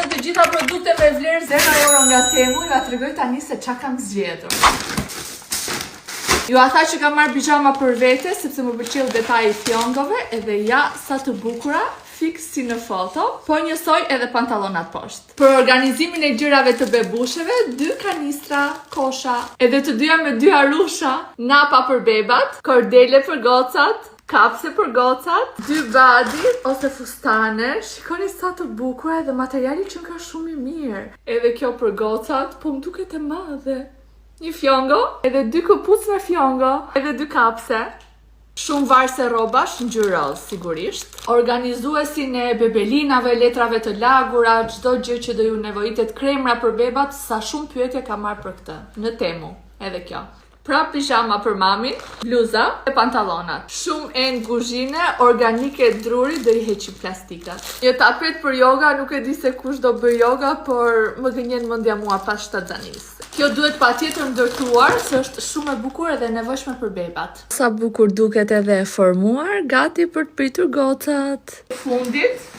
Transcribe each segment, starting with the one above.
Erdhën të gjitha produkte me vlerë 0 euro nga Temu, jua tregoj tani se ça kam zgjedhur. Jua thashë që kam marrë pijama për vete, sepse më pëlqeu detaji i fjongove, edhe ja sa të bukura, fiks si në foto, po njësoj edhe pantallonat poshtë. Për organizimin e gjërave të bebusheve, dy kanistra, kosha, edhe të dyja me dy arusha, napa për bebat, kordele për gocat, kapse për gocat, dy badi ose fustane, shikoni sa të bukura edhe materiali qenka shumë i mirë. Edhe kjo për gocat, po më duket e madhe. Një fjongo, edhe dy këpucë me fjongo, edhe dy kapse. Shumë varëse rrobash, ngjyrë rozë, sigurisht. Organizuesin e bebelinave, letrave të lagura, çdo gjë që do ju nevojitet, kremra për bebat, sa shumë pyetje kam marrë për këtë. Në Temu, edhe kjo. Prap pizhama për mamin, bluza e pantallonat. Shumë enë kuzhine, organike druri do i heqim plastikat. Një tapet për yoga, nuk e di se kush do bëj yoga, por më gënjen mendja mua pas shtatzanisë. Kjo duhet patjetër ndërtuar, se është shumë e bukur edhe e nevojshme për bebat. Sa bukur duket edhe e formuar, gati për të pritur gocat. Fundit.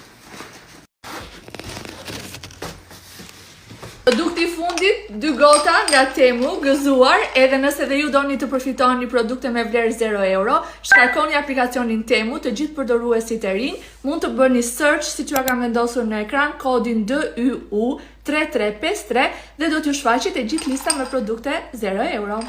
Produkti i fundit, dy gota nga Temu, gëzuar, edhe nëse dhe ju doni të përfitoni produkte me vlerë 0 euro, shkarkoni aplikacionin Temu, të gjithë përdoruesit e rinj, mund të bëni search siç jua kam vendosur në ekran kodin DYU 3353 dhe do t'ju shfaqet e gjithë lista me produkte 0 euro.